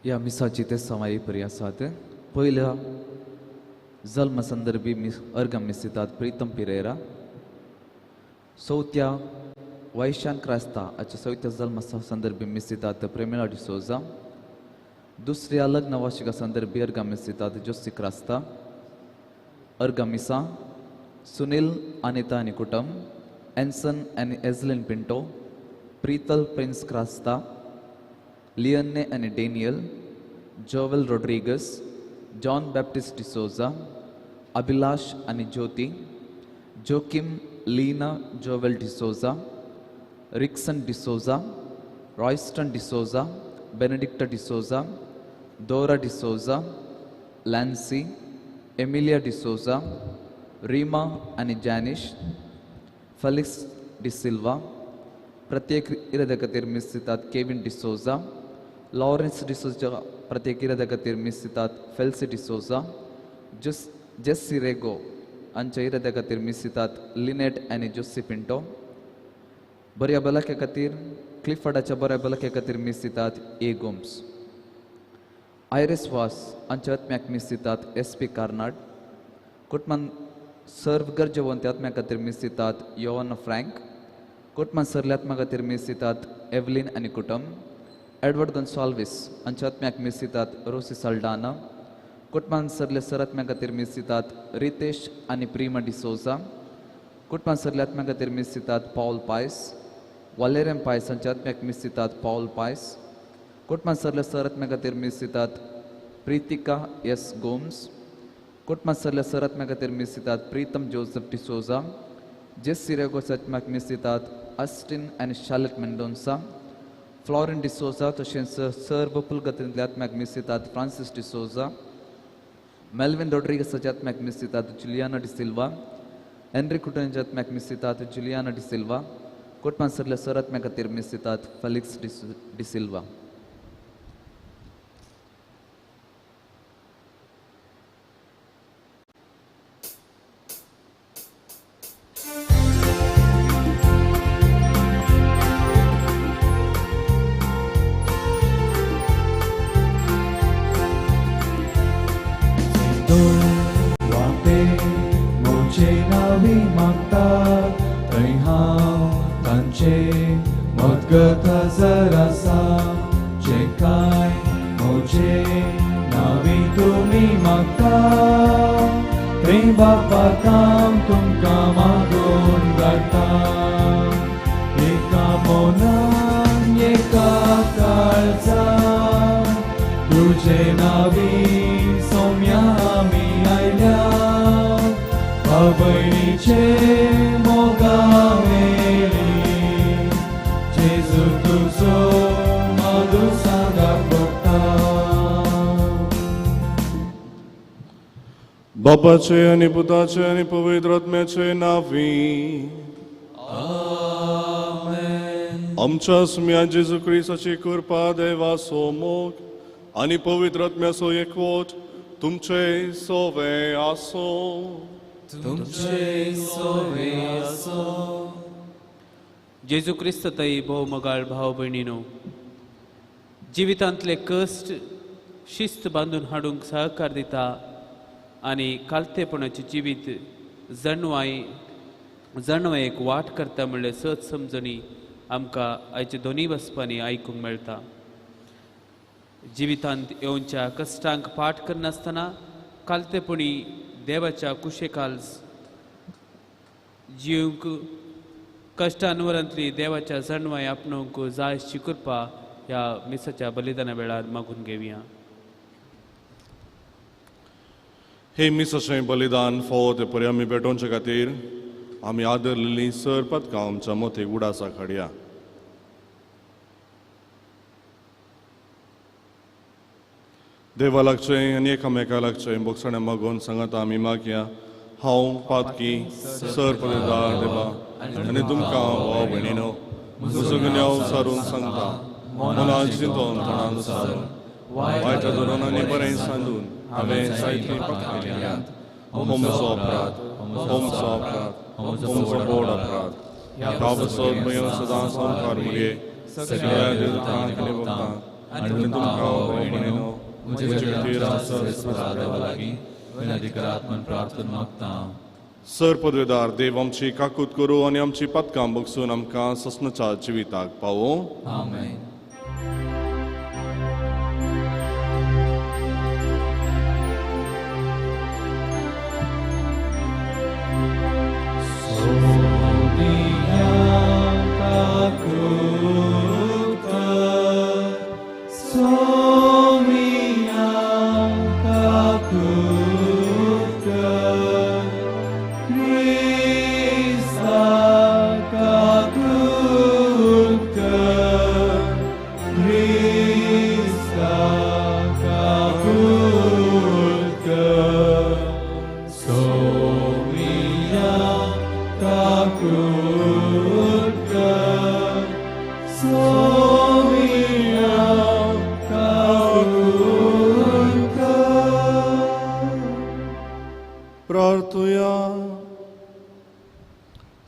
ह्या मिसाची ते सवाई परी आसात. पयल्या जल्म संदर्भी मिस अर्घ मिसितात प्रितम पिरेरा. चवथ्या वैशान क्रास्ता हाच्या चवथ्या जल्म संदर्भी मिसितात प्रेमिला डिसोजा. दुसऱ्या लग्न वार्षिका संदर्भी अर्घ मिसितात जोसी क्रास्ता. अर्घ मिसा सुनील अनिता आनी कुटम, एन्सन आनी Ezlin Pinto, Preethal Prince Crasta, Lianne आनी Daniel, Joel Rodrigues, John Baptist D'Souza, Abhilash आनी ज्योती, जोकीम लीना जोवेल D'Souza, Rixon D'Souza, Royston D'Souza, Benedicta D'Souza, Dora D'Souza, Lancy, Emilia D'Souza, Reema आनी जॅनिश, फेलिक्स डिसिल्वा. प्रत्येक इराद्या खातीर मिस दितात केविन डिसोजा, लॉरेन्स डिसोजा. प्रत्येक इराद्या खातीर मिस दितात फेल्सी डिसोजा, जेस्सी रेगो हांच्या इराद्या खातीर मिस दितात लिनेट आनी जोसी पिंटो. बऱ्या भलायके खातीर क्लिफर्डाच्या बऱ्या भलायके खातीर मिस दितात ए गोम्स. आयरिस वास हांच्या आत्म्याक मिस दितात एस पी कार्नाड. कुटमान सर्व गरजेवंत आत्म्या खातीर मिस दितात योवन फ्रँक. कुटमान सरल्या आत्म्या खातीर मिस दितात एवलीन आनी कुटम. एडवर्ड गोन्साल्वीस हांच्या आत्म्याक मिस दितात रोसी सल्डाना. कुटमान सरले सर आत्म्या खातीर मिस दितात रितेश आनी प्रिमा डिसोजा. कुटमान सरल्या आत्म्या खातीर मिस दितात पावल पायस. वालेरियन पायस हांच्या आत्म्याक मिस दितात पावल पायस. कुटमान सरले सर आत्म्या खातीर मिस दितात प्रितिका एस गोम्स. कुटमान सरल्या सर आत्म्या खातीर मिस दितात प्रितम जोसेफ डिसोजा. जेस्सी रेगोस आत्म्याक मिस दितात अस्टिन आनी शार्लट मेंडोन्सा. फ्लॉरिन डिसोजा तशेंच सर्व पुलगतींतल्या आत्म्याक मिस दितात फ्रांसीस डिसोजा. मेल्विन रॉड्रिगसाच्या आत्म्याक मिस दितात जुलियाना डिसिल्वा. हेनरी कुटनच्या आत्म्याक मिस दितात जुलियाना डिसिल्वा. कुटमान सरल्या सर आत्म्या खातीर मिस दितात फेलिक्स डिसिल्वा. बापाचे आनी पुताचे आनी पवित्र आत्म्याचे नांवी आमेन. आमच्या सुम्या जेजू क्रिस्ताची कृपा, देवाचो मोग आनी पवित्र आत्म्याचो एकवट तुमचे सोवे आसो. तुमचे सोवे आसो. जेजू क्रिस्त तई भोव मोगाळ भाव भयणीनो, जिवितांतले कश्ट शिस्त बांदून हाडूंक सहकार दिता आनी कालतेपणाचें जिवीत जाणवायेक वाट करता म्हणल्यार सत समजणी आमकां आयच्या दोनूय बसपांनी आयकूंक मेळटा. जिवितांत येवच्या कश्टांक पाठ करनासतना कालतेपणी देवाच्या कुशेखाल जिवंक कश्टांवरांतली देवाच्या जाणवाय आपणूंक जाय अशी कृपा ह्या मिसाच्या बलिदाना वेळार मागून घेवया. हे मिसाचें बलिदान फावो ते परी आमी भेटोवचे खातीर आमी आदरलेली सर पदकां आमच्या मोथेक उडासाक हाडया. देवा लागचें आनी एकामेका लागचें बोगसणें मागून सांगाता आमी मागया. हांव पातकी सर पदेदार देवा आनी तुमकां भाव भयणीनो म्हजो गुन्यांव सारून सांगता, मनान चिंतून तोंडान सारून वायट धरून आनी बरें सांदून हांवें जायतीं पातकां केल्यांत. हो म्हजो अपराध, हो म्हजो अपराध, हो म्हजो व्हड अपराध. ह्या पासत म्हयो सदां संवकार मुरये सगळ्या देवतांक आनी भक्तांक आनी तुमकां भाव भयणीनो म्हजे खातीर सर्वेस्परा देवा लागीं विनंती करात म्हूण प्रार्थना मागता. सर पदवेदार देव आमची काकूत करूं आनी आमची पातकां बगसून आमकां ससनाच्या जिविताक पावो. आमेन.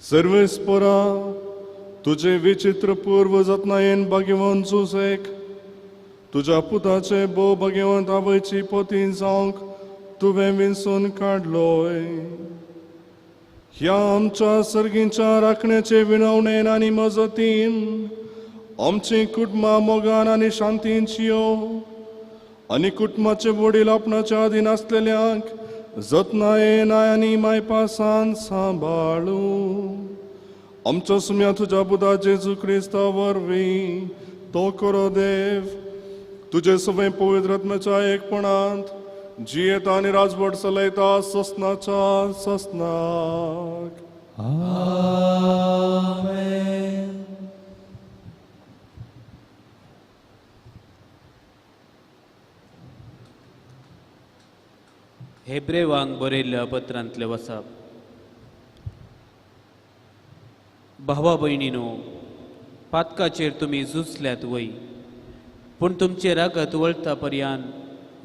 सर्वेस्परा तुझे विचित्र पूर्व जतनायेन भाग्यवंत जुसेक तुज्या पुताचे भोव भाग्यवंत आवयची पोती जावंक तुवें विंचून काडलोय. ह्या आमच्या सर्गींच्या राखण्याचे विनवणेन आनी मजतीन आमची कुटुंबां मोगान आनी शांतीन जियो आनी कुटुंबाचे वडील आपणाच्या अधीन आसलेल्यांक जतनायेन आनी मायपासान सांबाळू. आमच्या सुम्या तुज्या पुता जेजू क्रिस्ता वरवीं तो करो देव तुजे सगळे पवित्र आत्म्याच्या एकपणांत जियेता आनी राजवट चलयता ससनाच्या ससनाक. आमेन. हेब्रेवांक बरयल्ल्या पत्रांतले वसाप. भावा भयणीनो, पातकाचेर तुमी झुजल्यात वय, पूण तुमचे रागत वळता पर्यान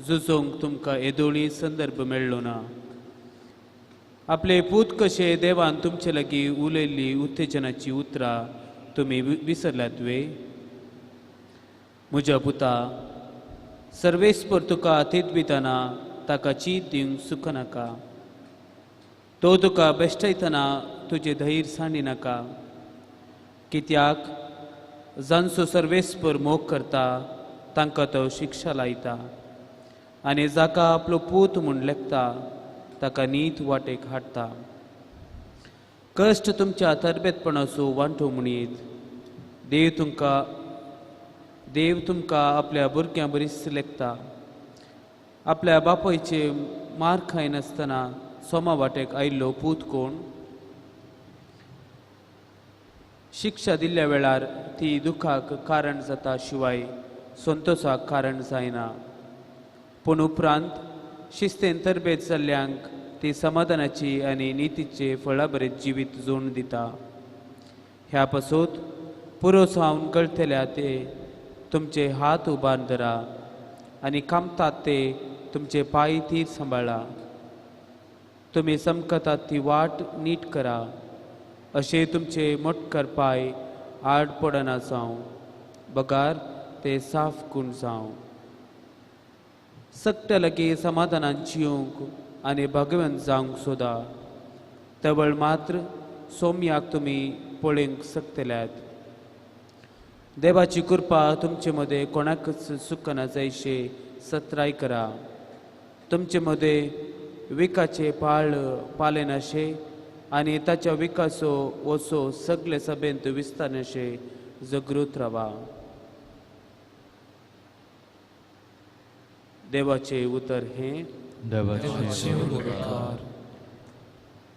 झुजोवंक तुमकां येदोळी संदर्भ मेळ्ळो ना. आपले पूत कशे देवान तुमचे लागीं उलयल्ली उत्तेजनाची उतरां तुमी विसरल्यात वे? म्हज्या पुता, सर्वेस्पर तुका तेदबितना ताका चीत दिवंक सुखनाका, तो तुका बेश्टयतना तुजें धैर्य सांडी नाका. कित्याक जांचो सर्वेस्पर मोग करता तांकां तो शिक्षा लायता आनी जाका आपलो पूत म्हूण लेखता ताका नीत वाटेक हाडटा. कश्ट तुमच्या तरबेतपणाचो वांटो म्हणीत देव तुमकां आपल्या भुरग्यां बरीच लेखता. आपल्या बापायचे मार खायनासतना सोमा वाटेक आयिल्लो पूत कोण? शिक्षा दिल्ल्या वेळार ती दुखाक कारण जाता शिवाय संतोषाक कारण जायना. पूण उपरांत शिस्तेन तरबेत जाल्ल्यांक ती समाधानाची आनी नितीचे फळाबरेच जिवीत जोडून दिता. ह्या पासत पुरो जावन कळटल्या ते तुमचे हात उबार धरा आनी कामतात ते तुमचे पांय थीर सांबाळा. तुमी चमकतात ती वाट नीट करा, अशें तुमचे मोटकर पांय आड पडना जावं, बगार ते साफ कूण जावं. सगट्या लागीं समाधानान जिवंक आनी भगवंत जावंक सोदा, तवळ मात्र सोम्याक तुमी पळोवंक शकतल्यात. देवाची कृपा तुमचे मदें कोणाकच चुकना जायशे सत्राय करा. तुमचे मदें विकाचे पाळ पालेनाशे आनी ताच्या विकासो वसो सगळे सभेंत विस्तारनाशे जागृत रावा. देवाचे उतर हें. देवाचे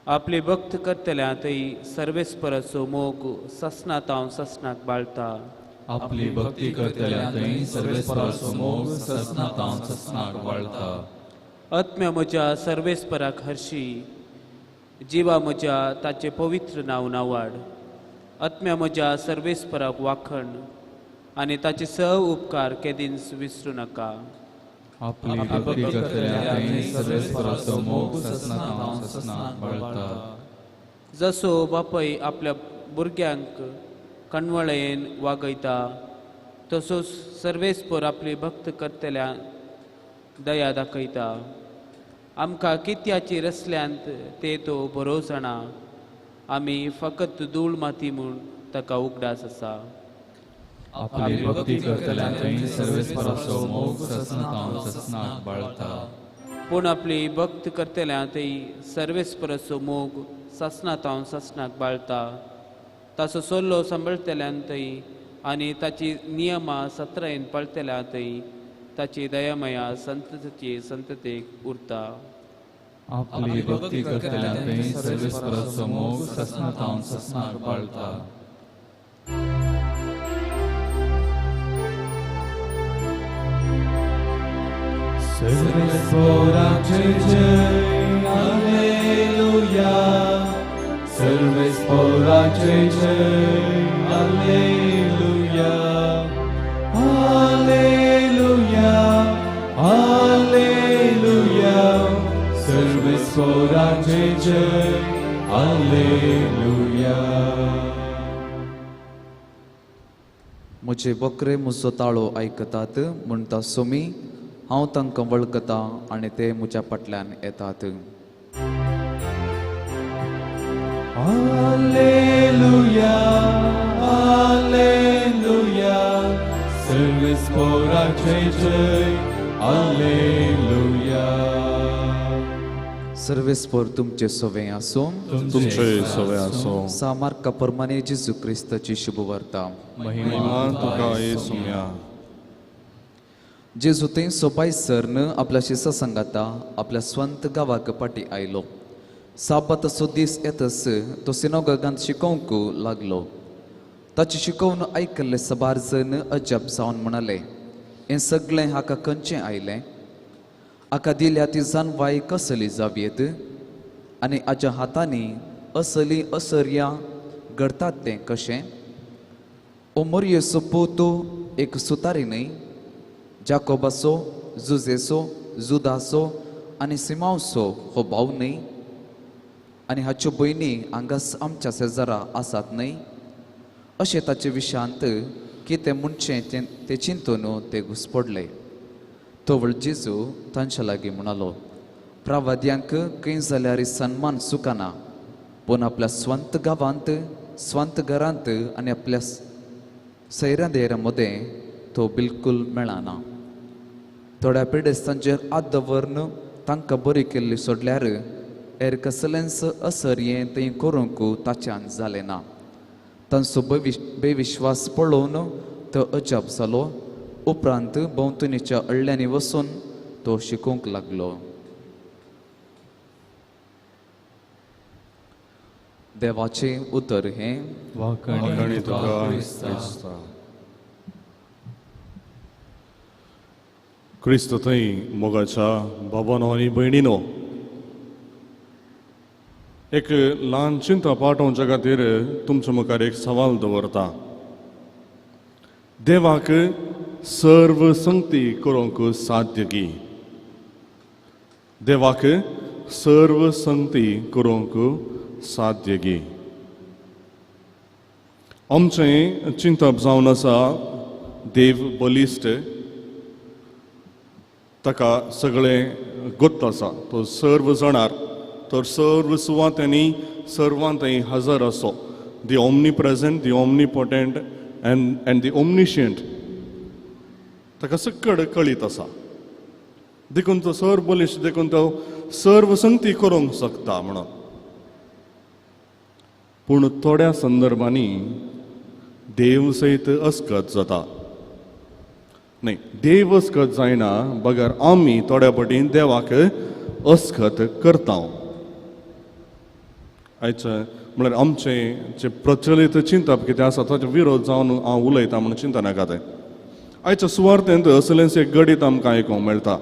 आपले भक्त करतल्या थंय सर्वेस्पराचो मोग ससनात हांव ससनाक बाळता. आपली भक्ती करतल्या थंय सर्वेस्पराचो मोग ससनात हांव ससनाक बाळता. आत्म्या म्हज्या सर्वेस्पराक हरशी, जिवा म्हज्या ताचें पवित्र नांव नावाड. आत्म्या म्हज्या सर्वेस्पराक वाखण आनी ताचे सव उपकार केदींच विसरूं नाका. आपली भक्ती करतल्या थंय सर्वेस्पराचो मोग ससनात हांव ससनाक बाळता. जसो बापय आपल्या भुरग्यांक कणवळेन वागयता तसोच सर्वेस्पोर आपली भक्त करतल्या दया दाखयता. आमकां कित्याची रसल्यांत ते तो बरो जाणा. आमी फकत धूळ माती म्हूण ताका उगडास आसा. आपली भक्ती करतल्या थंय सर्वेस्पराचो मोग ससनाक ससनाक बाळता. पूण आपली भक्त करतल्या थंय सर्वेस्पराचो मोग सासनातावन सासनाक बाळता. ताचो सल्लो सांबाळटल्यान थंय आनी ताची नियमां सत्रायेन पाळटल्या थंय ताची दयामया संततीचे संततेक उरता. आपली भक्ती करतल्या थंय सर्वेस्पराचो मोग ससनातावन ससनाक बाळता. सर्वेस्पोराचे जय हालेलुया, सर्वेस्पोराचे जय हालेलुया, हालेलुया हालेलुया, सर्वेस्पोराचे जय हालेलुया. म्हजे बकरे म्हजो ताळो आयकतात म्हणटा सोमी, हांव तांकां वळखता आनी ते म्हज्या फाटल्यान येतात. हालेलुया हालेलुया, सर्वेस्पोराचे जय हालेलुया. सर्वेस्पोर तुमचे सवे आसूं, तुमचे सवे आसूं. सा मार्का प्रमाणे जेजू क्रिस्ताची शुभवार्ता. महिमा तुका येसुम्या. जेजू थंय सोपाय सरन आपल्या शिसा सांगाता आपल्या स्वंत गांवाक फाटी आयलो. साबाताचो दीस येतच तो सिनोगांत शिकोवंक लागलो. ताची शिकोवन आयकल्ले सबार जण अजाप जावन म्हणाले, हें सगळें हाका खंयचें आयलें? हाका दिल्या ती जानवाय कसली जावयेत आनी हाज्या हातांनी असली असर्यां घडतात तें कशें? ओ मोरयेचो पूत एक सुतारी न्हय? जाकोबाचो, जुजेचो, जुदाचो आनी सिमांवचो हो भाव न्हय? आनी हाच्यो भयणी हांगाच आमच्या शेजारा आसात न्हय? अशें ताचे विशांत कितें म्हणचें तें चिंतून ते घुसपडले. तवळ जेजू तांच्या लागीं म्हणालो, प्रावाद्यांक खंय जाल्यार सन्मान चुकना, पूण आपल्या स्वंत गांवांत, स्वंत घरांत आनी आपल्या सैऱ्या देऱ्या मदें तो बिलकूल मेळना. थोड्या पिडेस्तांचेर हात दवरून तांकां बरी केल्ली सोडल्यार हेर कसलेंच असर हें थंय करूंक ताच्यान जालें ना. तांचो बेविश्वास पळोवन तो अजाप जालो. उपरांत भोंवतणीच्या अळ्यांनी वचून तो शिकोवंक लागलो. देवाचें उतर हें. वाखाणी तुका क्रिस्ता. क्रिस्त थंय मोगाच्या बाबानो आनी भयणीनो, एक ल्हान चिंता पाठोवच्या खातीर तुमच्या मुखार एक सवाल दवरता. देवाक सर्व संगती करूंक साध्य की? देवाक सर्व संगती करूंक साध्य की? आमचें चिंतप जावन आसा देव बलिश्ट, ताका सगळें गोत्त आसा, तो सर्व जाणार, तर सर्व सुवातांनी सर्वांतय हजर आसो. The omnipresent, the omnipotent and the omniscient. ताका सकड कळीत आसा, देखून तो सर्व बलिश्ट, देखून तो सर्व संगती करूंक शकता म्हणून. पूण थोड्या संदर्भांनी देव सयत अस्कत जाता न्हय. देव अस्कत जायना बगर आमी थोड्या पटीन देवाक अस्कत करता. आयचे म्हळ्यार आमचें जें प्रचलित चिंतप कितें आसा ताचो विरोध जावन हांव उलयता म्हणून चिंता नाका तें. आयच्या सुवार्थेंत असलेंच एक गडीत आमकां आयकूंक मेळटा.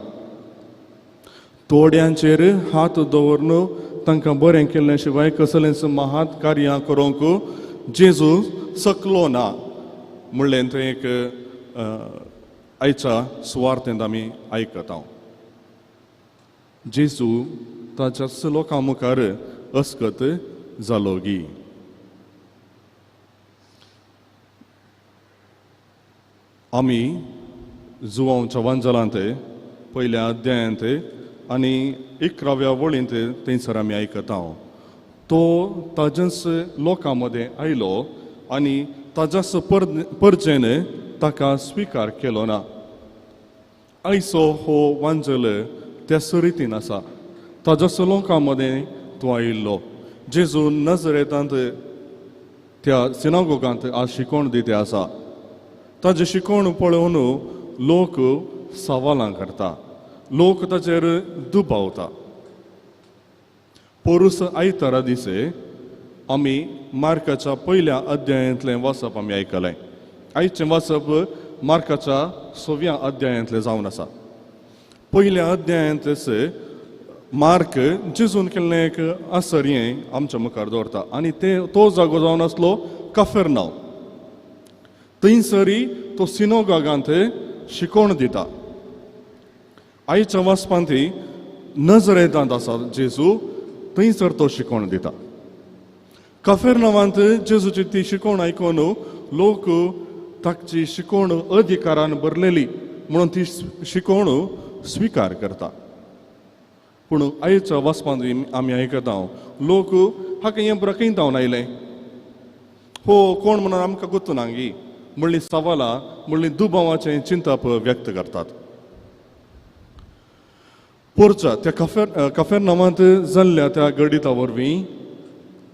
थोड्यांचेर हात दवरून तांकां बरें केल्ले शिवाय कसलेंच महात कार्यां करूंक जेजू सकलो ना म्हणलें थंय एक आयच्या सुवार्थेंत आमी आयकता. जेजू ताच्याच लोकां मुखार अस्कत जालो गी. आमी जुवांवच्या वांजलांत पयल्या अध्यायांत आनी 11व्या वळींत थंयसर आमी आयकता, तो ताज्याच लोकां मदें आयलो आनी ताज्याच परजेन ताका स्विकार केलो ना. आयचो हो वांजल त्याच रितीन आसा, ताज्याच लोकां मदें तो आयिल्लो. जेजू नजरेतांत त्या सिनागोगांत आज शिकोवण दिते आसा. ताजें शिकोवण पळोवन लोक सवालां करता, लोक ताचेर दुबावता. पोरूस आयतारा दिसे आमी मार्काच्या पयल्या अध्यायांतलें वाचप आमी आयकलें. आयचें वाचप मार्काच्या 6व्या अध्यायांतलें जावन आसा. पयल्या अध्यायांतलेच मार्क जेजून केल्लें एक आसर्यें आमच्या मुखार दवरता आनी ते तो जागो जावन आसलो काफेरनांव. थंयसरी तो सिनोगागांत शिकोवण दिता. आयच्या वाचपांत नजरेतांत आसा जेजू, थंयसर तो शिकोवण दिता. काफेरनावांत जेजूची ती शिकोवण आयकून लोक ताची शिकोवण अधिकारान भरलेली म्हणून ती शिकोवण स्विकार करता. पूण आयच्या वाचपांत आमी आयकता लोक हाका हें बरं धांवन आयलें, हो कोण म्हणून आमकां गोत्तू ना गी म्हणली सवालां म्हणली दुबावाचें चिंतप व्यक्त करतात. पोरच्या त्या काफेरनावांत जाल्ल्या त्या गडिता वरवीं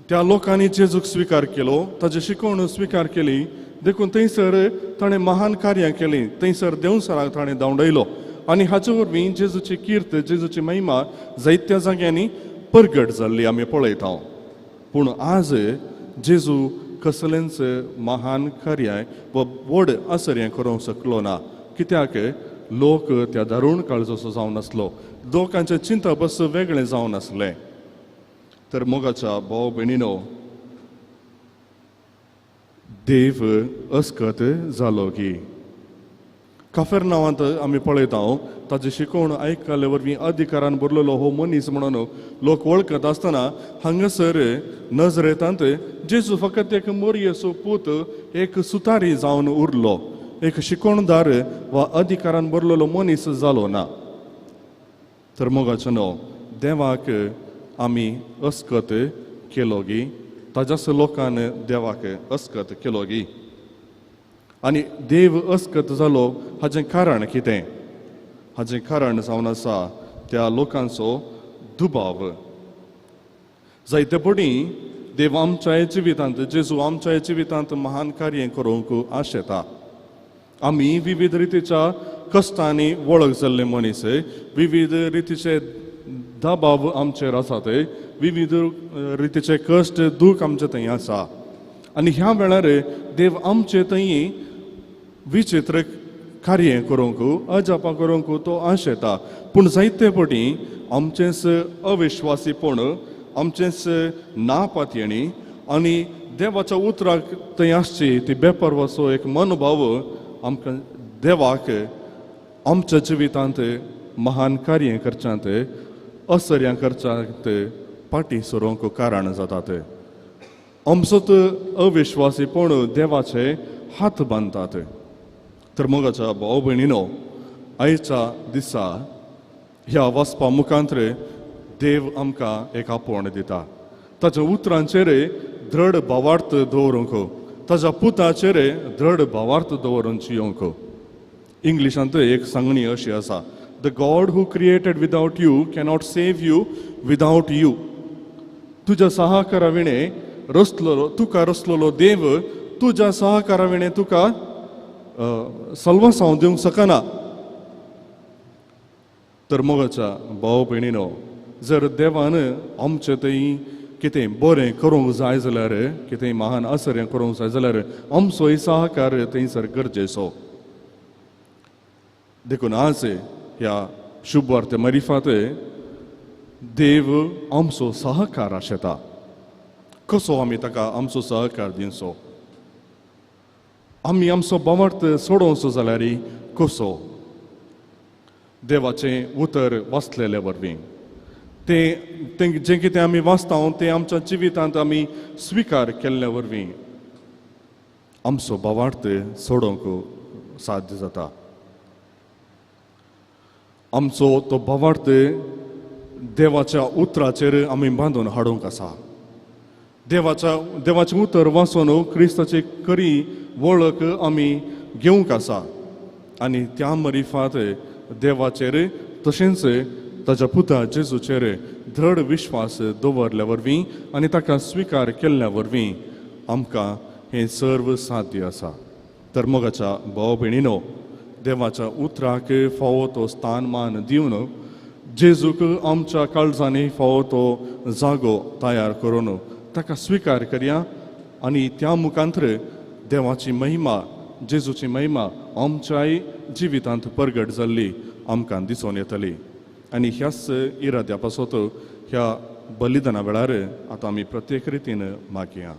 त्या लोकांनी जेजूक स्विकार केलो, ताची शिकवण स्विकार केली. देखून थंयसर ताणें महान कार्यां केलीं, थंयसर देवसराक ताणें धांवडायलो आनी हाचे वरवीं जेजूची कीर्त, जेजूची महिमा जायत्या जाग्यांनी परगट जाल्ली आमी पळयता. पूण आज जेजू कसलेंच महान कार्य वा व्हड आसर्य करूंक शकलो ना. कित्याक लोक त्या दारूण काळजोसो जावन आसलो, लोकांचें चिंतप वेगळें जावन आसलें. तर मोगाच्या भाव भयणीनो, देव अस्कत जालो की काफेरनावांत आमी पळयता ताची शिकोवण आयकल्ले वरवीं अधिकारान भरलेलो हो मनीस म्हणून लोक वळखत आसतना हांगासर नजरेतांत जेजू फकत एक मोरयेचो पूत, एक सुतारी जावन उरलो, एक शिकोवणदार वा अधिकारान भरलेलो मनीस जालो ना. तर मोगाचो न्हू, देवाक आमी अस्कत केलो गी, ताज्याच लोकान देवाक अस्कत केलो गी. आनी देव अस्कत जालो हाजें कारण कितें? हाजें कारण जावन आसा त्या लोकांचो दुबाव. जायते पटी देव आमच्या जिवितांत, जेजू आमच्या जिवितांत महान कार्य करूंक आशेता. आमी विविध रितीच्या कश्टांनी वळख जाल्ले मनीस, विविध रितीचे दबाव आमचेर आसात, विविध रितीचे कश्ट दूख आमचे थंय आसा. आनी ह्या वेळार देव आमचे थंय विचित्र कार्य करूंक, अजापां करूंक तो आशेता. पूण जायते पटी आमचेंच अविश्वासीपण, आमचेंच नापातयेणी आनी देवाच्या उतराक थंय आसची ती बेपर्वाचो एक मनोभाव आमकां देवाक आमच्या जिवितांत महान कार्य करच्यांत, असर्यां करच्यांत फाटीं सरूंक कारण जातात. आमचोच अविश्वासीपण देवाचे हात बांदतात. तर मोगाच्या भाव भयणीनो, आयच्या दिसा ह्या वाचपा मुखांत देव आमकां एक आपोवण दिता. ताच्या उतरांचेर दृढ भावार्थ दवरूंक, ताच्या पुताचेर दृढ भावार्थ दवरून जियोंक. इंग्लिशांत एक सांगणी अशी आसा, the God who created without you cannot save you without you. तुज्या सहकारा विणें रसलेलो, तुका रसलेलो देव तुज्या सहकारा विणें तुका सल्वासांव दिवंक शकना. तर मोगाच्या भाव भयणीनो, जर देवान आमचे थंय कितें बरें करूंक जाय जाल्यार, कितें महान आसर्य करूंक जाय जाल्यार आमचोय सहकार थंयसर गरजेचो. देखून आज ह्या शुभवार्ते मारिफात देव आमचो सहकार आशेता. कसो आमी ताका आमचो सहकार दिवचो? आमी आमचो भावार्थ सोडोवचो जाल्यार कसो? देवाचें उतर वाचलेले वरवीं, तें जें कितें आमी वाचता तें आमच्या जिवितांत आमी स्विकार केल्ले वरवीं आमचो भावार्थ सोडोवंक साध्य जाता. आमचो तो भावार्थ देवाच्या उतराचेर आमी बांदून हाडूंक आसा. देवाचें उतर वाचून क्रिस्ताची खरी वळख आमी घेवंक आसा आनी त्या मरिफात देवाचेर तशेंच ताच्या पुता जेजूचेर दृढ विश्वास दवरल्या वरवीं आनी ताका स्विकार केल्ल्या वरवीं आमकां हें सर्व साध्य आसा. तर मोगाच्या भाव भयणीनो, देवाच्या उतराक फावो तो स्थान मान दिवन जेजूक आमच्या काळजांनी फावो तो जागो तयार करून ताका स्विकार करया आनी त्या मुखांतर देवाची महिमा, जेजूची महिमा आमच्याय जिवितांत परगट जाल्ली आमकां दिसून येतली. आनी ह्याच इराद्या पासत ह्या बलिदाना वेळार आतां आमी प्रत्येक रितीन मागया.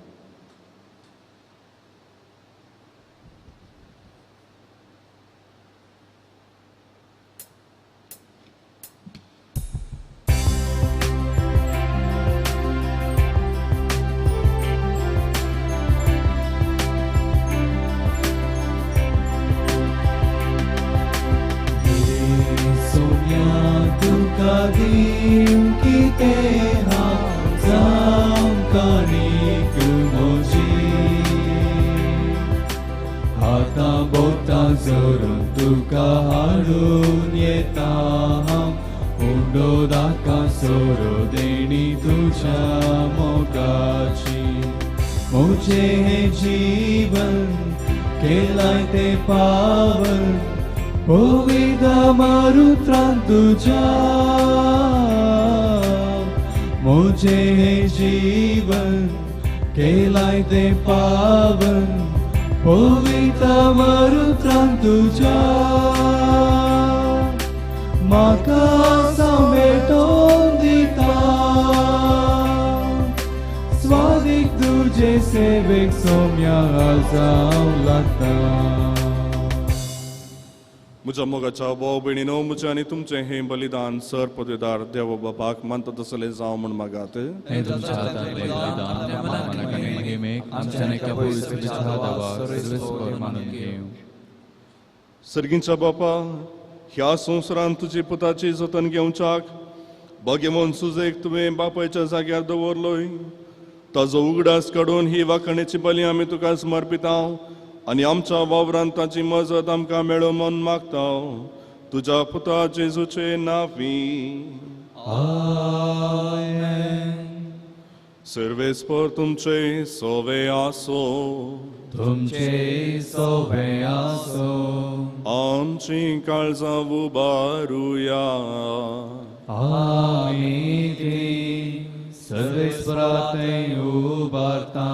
म्हज्या मोगाच्या भाव भयणीनो, म्हजें आनी तुमचें हें बलिदान सर पदवेदार देव बापाक मानता तसलें जावं म्हूण मागात. सर्गींच्या बापा, ह्या संवसारांत तुजी पुताची जतन घेवच्याक भाग्यवंत सुजेक तुवें बापायच्या जाग्यार दवरलोय. ताजो उगडास काडून ही वाखाणेची बली आमी तुका समर्पिता आनी आमच्या वावरांत ताची मजत आमकां मेळो म्हूण मागता. तुज्या पुता जेजूचे नांवी आमेन. सर्वेस्पर तुमचे सोवे आसो, तुमचे सोवे आसो. आमची काळजां उबारुया. आमी ती सर्वेस्पराक उबारता.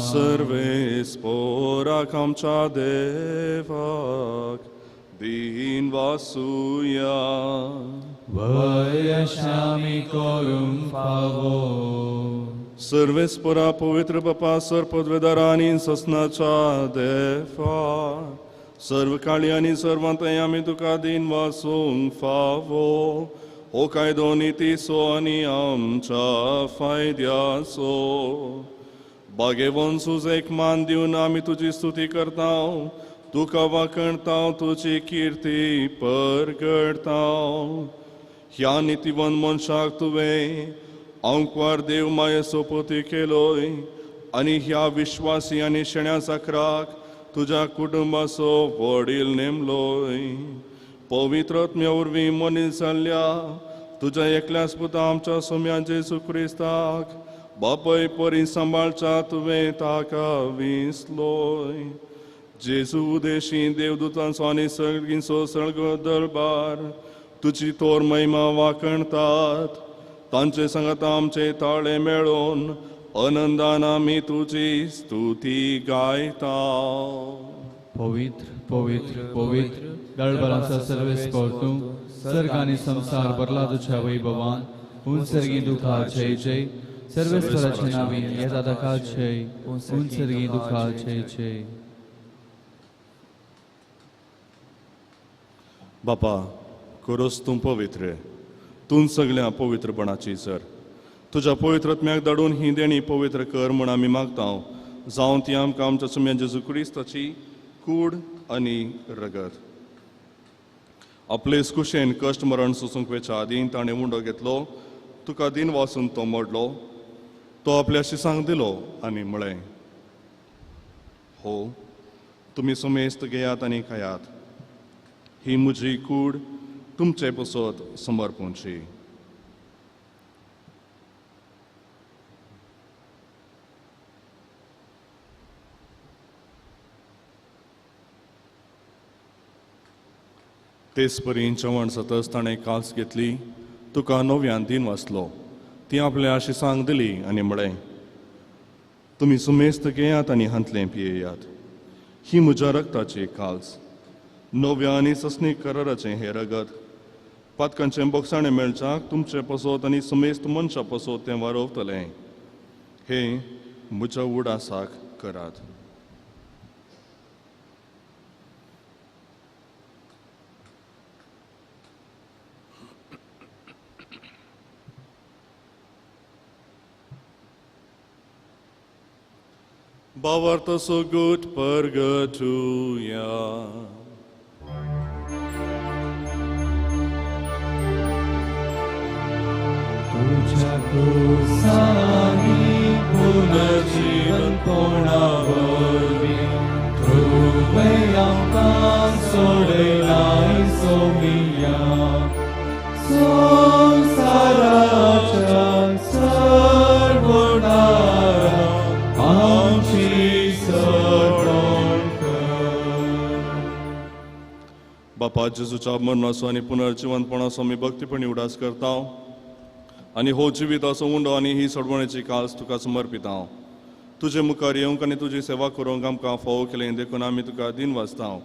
सर्वेस्पराक आमच्या देवाक दीन वासुया. वयशामी करूंक फावो. सर्वेस्परा पवित्र बापा, सर पदवेदारा आनी ससनाच्या देवा, सर्व काळी आनी सर्वांतय आमी तुका दीन वासूंक फावो. हो कायदो नितीचो आनी आमच्या फायद्याचो. भाग्यवंत सुजेक मान दिवन आमी तुजी स्तुती करता, तुका वाखणता, तुजी किर्ती परगडता. ह्या नितीवंत मनशाक तुवें आंकवार देव माये सोपोती केलोय आनी ह्या विश्वासी आनी शेण्या साकराक तुज्या कुटुंबाचो वडील नेमलोय. पवित्र आत्म्या वरवीं मनीस जाल्ल्या तुज्या एकल्याच पुता आमच्या सोम्या जेजू क्रिस्ताक बापय परी सांबाळच्या तुवें ताका विसलोय. जेजू उदेशी देवदूतांचो आनी सगळींचो सळगो दरबार तुजी तोर महिमा वाखणतात. तांचे सांगाता आमचे ताळे मेळोवन आनंदान आमी तुजी स्तुती गायता. पवित्र पवित्र पवित्र दळबरांचा सर्वेस्पर तूं, सर्ग आनी संवसार भरला तुझ्या वैभवान. उन सर्गी दुखा जय जय. सर्वेस्पराचे नांवी येता ताका जय. उन सर्गी दुखा जय जय. बापा, खरोच तूं पवित्र, तूं सगळ्या पवित्रपणाची सर. तुज्या पवित्र आत्म्याक धाडून ही देणी पवित्र कर म्हूण आमी मागता. जावं ती आमकां आमच्या सुम्या जेजू क्रिस्ताची कूड आनी रगत. आपले कुशेन कश्ट मरण सोसूंक वेच्या आदीं ताणें उंडो घेतलो, तुका दिन वासून तो मोडलो, तो आपल्या शिसांक दिलो आनी म्हळें, हो तुमी समेस्त घेयात आनी खायात, ही म्हजी कूड तुमचे पसत समर्पूंची. तेच परी जेवण जातच ताणें काल्स घेतली, तुका नव्यान दिन वाचलो, ती आपल्या शिसांक दिली आनी म्हळें, तुमी सुमेस्त घेयात आनी हांतलें पियेयात, ही म्हज्या रगताची काल्स, नव्या आनी सस्नीक कराराचें हें रगत, पातकांचें बोगसाणें मेळच्याक तुमचें पसत आनी सुमेस्त मनशां पसत तें वारोवतलें, हें म्हज्या उडासाक करात. बावार्थ सोगूट परगटुया. तुझ्या क्रुसानी पुनर्जीवन कोणावरवीं तुवें आमकां सोडयलाय सोमिया, संवसाराच्या सर्वणारा आमची सरवण कर. बापा जेजूच्या मरणाचो आनी पुनर्जिवंतपणाचो आमी भक्तीपणी उडास करता आनी हो जिविताचो उंडो आनी ही सोडवणेची कास तुका समर्पिता. तुजे मुखार येवंक आनी तुजी सेवा करूंक आमकां फावो केलें देखून आमी तुका दिन वाचता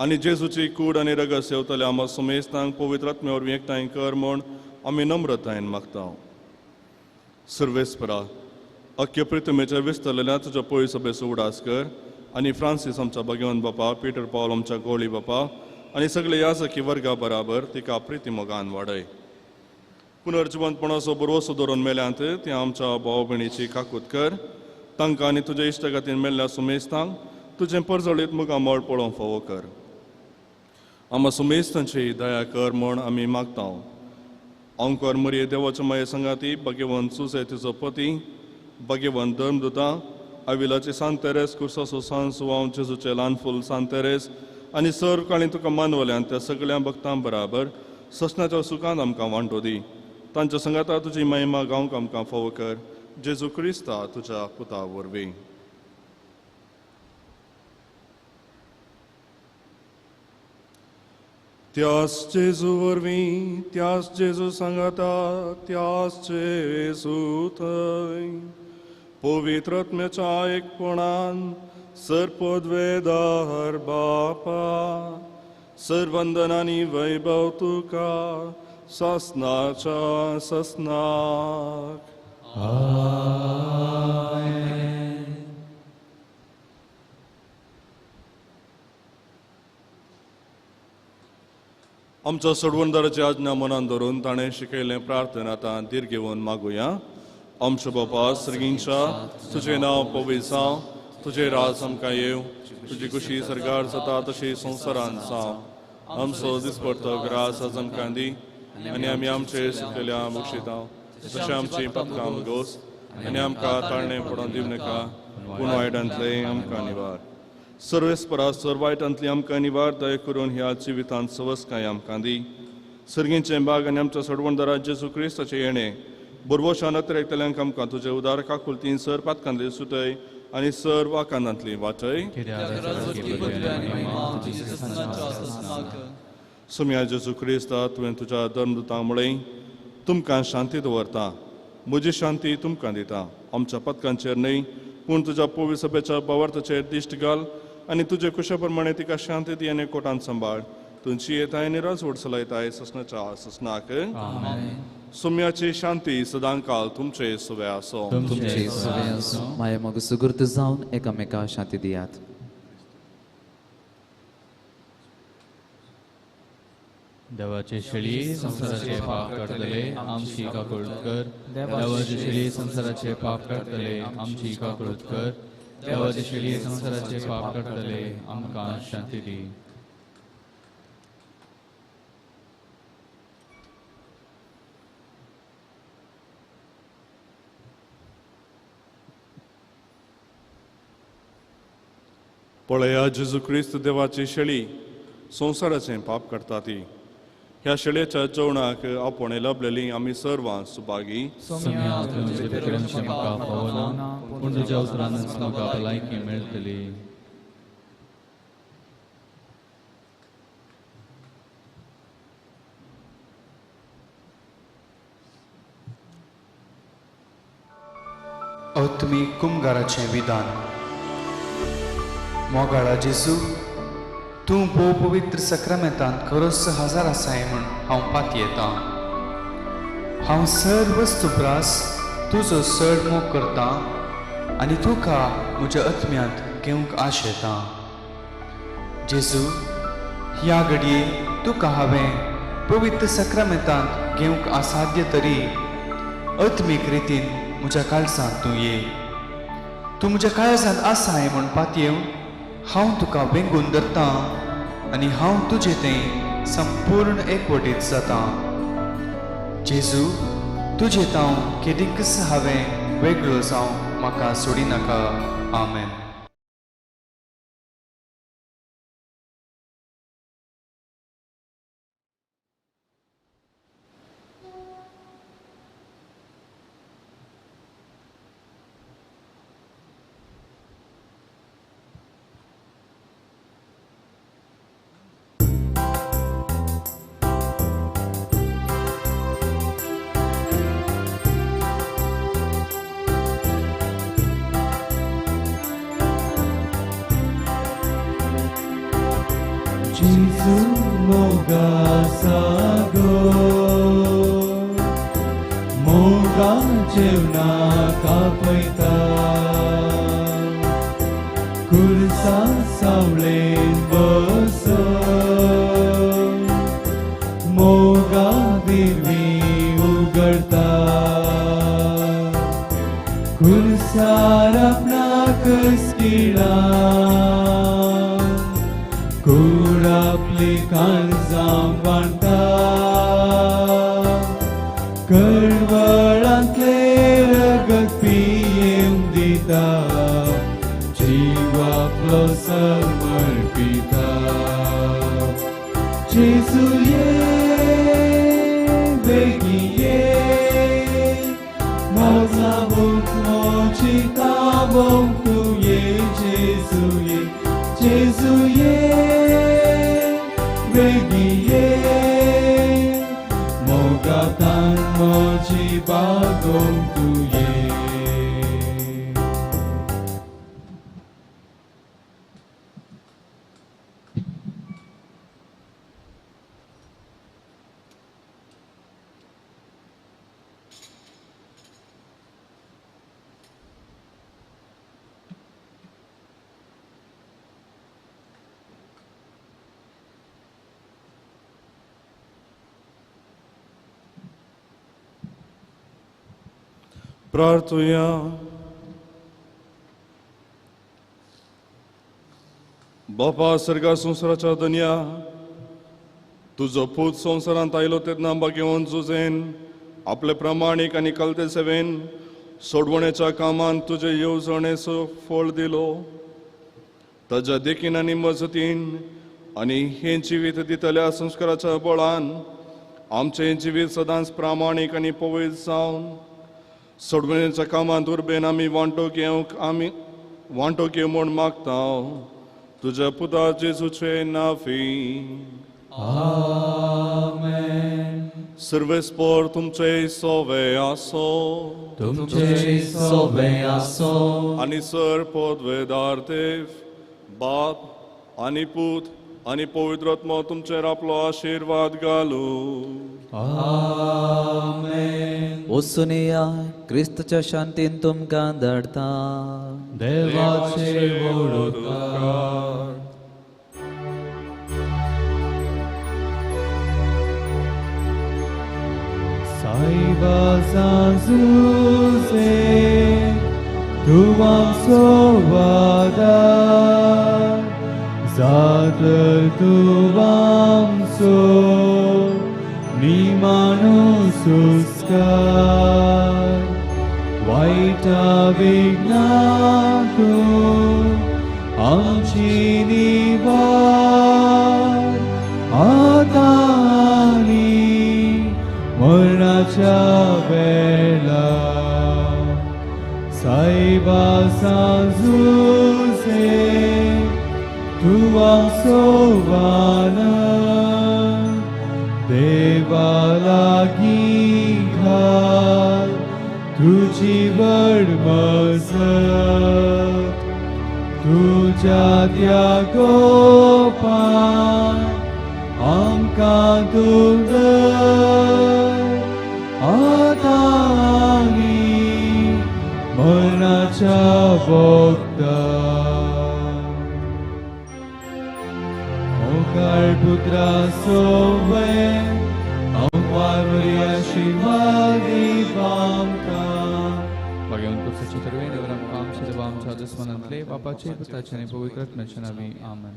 आनी जेजूची कूड आनी रगत सेवतले आमकां सुमेस्तांक पवित्र आत्म्या वरवीं एकठांय कर म्हूण आमी नम्रतायेन मागता. सर्वेस्परा अख्खे प्रितमेच्या विस्तरलेल्या तुज्या पळय सभेचो उडास कर आनी फ्रांसीस आमच्या भगवंत बापा, पीटर पावल आमच्या गोळी बापा आनी सगळे याजकी वर्गा बराबर तिका प्रिती मोगान वाडय. पुनर्जिवंतपणाचो बरोसो दवरून मेल्यांत ती आमच्या भाव भयणीची काकूत कर, तांकां आनी तुज्या इश्टागतीन मेल्ल्या सुमेस्तांक तुजें परजळीत मुखामळ पळोवंक फावो कर. आमकां सुमेस्तांची दया कर म्हूण आमी मागता. अंकर मरिये देवाच्या माये संगाती, भगवंत सुसे तिचो पती, भगवंत धर्मदुता, आविलाचे सांत तेरेस, कुर्साचो सांत सुवांव, जेजूचे ल्हान फूल सांत तेरेस आनी सर्व काळी तुका मानवल्यान त्या सगळ्या भक्तां बराबर ससनाच्या सुखान आमकां वांटो दी. तांच्या संगाता तुजी महिमा गावंक आमकां फावो कर, जेजू क्रिस्ता तुज्या पुता वरवीं. त्यास जेजू वरवीं, त्यास जेजू सांगाता, त्यास जेजू थंय पवित्र आत्म्याच्या एकपणान सर्पद्वेदार बापा, सर्वंदनानी वैभव तुका ससनाच्या ससनाक. आमेन. आमच्या सोडवणदाराची आज्ञा मनान धरून ताणें शिकयलें प्रार्थना आतां धीर घेवन मागुया. आमच्या बापा सर्गींच्या, तुजें नांव पवित्र जावं, तुजें राज आमकां येवं, तुजी खुशी सरकार जाता तशी संवसारांत जावं. आमचो दिसपडतो ग्रास आज आमकां दी आनी आमी आमचे सुकलेल्या बक्षिता तशें आमची पथकां गोस आनी आमकां ताळणें पडोवन दिवं नाका, पूण वायटांतलें आमकां निवार. सर्वेस्परा सर वायटांतली आमकां निवार, दया करून ह्या जिवितांत सवसकाय आमकां दी. सर्गींचें बाग आनी आमच्या सोडवणदारा जेजू क्रिस्ताचें येणें बरवशान अतिरेकतल्यांक आमकां तुजे उदार काकुलतीन सर पातकांतली सुटय आनी सर वाकानांतली वाटय. सुम्या जेजू क्रिस्ता, तुवें तुज्या धर्मदुतांक म्हळें, तुमकां शांती दवरता, म्हजी शांती तुमकां दिता. आमच्या पथकांचेर न्हय पूण तुज्या पवित्र सभेच्या भावार्थाचेर दिश्ट घाल आनी तुजे कुशा प्रमाणे तिका शांती दी आनी कोटान सांबाळ. तुमची येताय आनी राजवट चलयताय ससनाच्या ससनाक. सुम्याची शांती सदांकाल तुमचे सुवे आसो. तुमचे सुवे आसो. माया मग सुगूर्त जावन एकामेका शांती दियात. देवाचे शेळी संसाराचे पाप काडटले आमची काकूळत कर. देवाचे शेळी संसाराचे पाप काडटले आमची काकूळत कर. देवाचे शेळये संवसाराचे पाप काडटले, आमकां शांती दी. पळया जेजू क्रिस्त देवाची शेळी संवसाराचें पाप करता ती. ह्या शेळयेच्या जेवणाक आपोवणें लभलेली आमी सर्वां सुभागी. सोम्या, तुजें भितर म्हाका फावना, पूण तुज्या उतरानच म्हाका भलायकी मेळटली. आत्मीक कुमगाराचें विधान. मोगाळा जेजू, तूं भोव पवित्र सक्रामेंतांत खरोच हजार आसाय म्हूण हांव पातयेतां. हांव सर्व वस्तुब्रास तुजो चड मोग करतां आनी तुका म्हज्या आत्म्यांत घेवंक आशेतां. जेजू, ह्या घडये तुका हांवें पवित्र सक्रामेंतांत घेवंक असाध्य तरी आत्मीक रितीन म्हज्या काळजांत तूं ये. तूं म्हज्या काळजांत आसाय म्हूण पातयेवन हांव तुका वेंगून धरतां आनी हांव तुजें तें संपूर्ण एकवटीत जातां. जेजू, तुजें तांव केदींकच हांवें वेगळो जावं म्हाका सोडिनाका. आमेन. Jesu moga sago, moga jevna kapaita, kursa savlen basa, moga dirvi ugarta, kursa rapna kaskila, काळजां बांदता, कळवळांतलें रगत पियेवन दिता, जीव आपलो समर्पिता. जेजू ये, बेगीन ये, म्हजो भूक म्हजी ताबोवंक तूं ये. जेजू ये, जेजू ये, बेगिये, मोगातान म्हजी बागोवंक तूं ये. प्रार्थुया. बापा सर्गा संवसाराच्या दनया, तुजो पूत संवसारांत आयलो तेन्ना भाग्यवंत जुजेन आपले प्रमाणीक आनी कलते सेवेन सोडवणेच्या कामांत तुजे येवजणेचो फळ दिलो. ताज्या देखीन आनी मजतीन आनी हें जिवीत दितल्या संस्काराच्या बळान आमचें जिवीत सदांच प्रामाणीक आनी पवित्र जावन सोडवणेच्या कामांत उर्बेन आमी वांटो घेवंक आमी वांटो घेव म्हूण मागता. तुज्या पुता जेजूचे नाफी. आमेन. सर्वेस्पोर तुमचे सोवे आसो, तुमचे सोवे आसो, आनी सर पदवेदार देव बाप आनी पूत आनी पवित्र आत्मो तुमचेर आपलो आशिर्वाद घालू. आमेन. वचुनया क्रिस्तच्या शांतीन तुमकां धाडता. देवाचे व्हड उपकार. साईबा जुजे तूं आमचो आदार जातर तूं आमचो निमाणो सुस्कार वायटा विघ्नां तूं आमची निवार आतां आनी मरणाच्या वेळार सायबा सांजुसे तूं आमचो आनंद देवा लागीं घाल तुजी व्हड मजत तुज्या त्या गोपान आमकां तूं धर आतां आनी मरणाच्या वखदार मोगाळ पुत्रा सोवे आमवार आशिर्वाद आमकां भाग्यवंत पुरुषाचे तरवे देवराम आमच्या देवा आमच्या दुस्मनांतले बापाचे पुताचे आनी पवित्र आत्म्याच्या नांवी आमेन.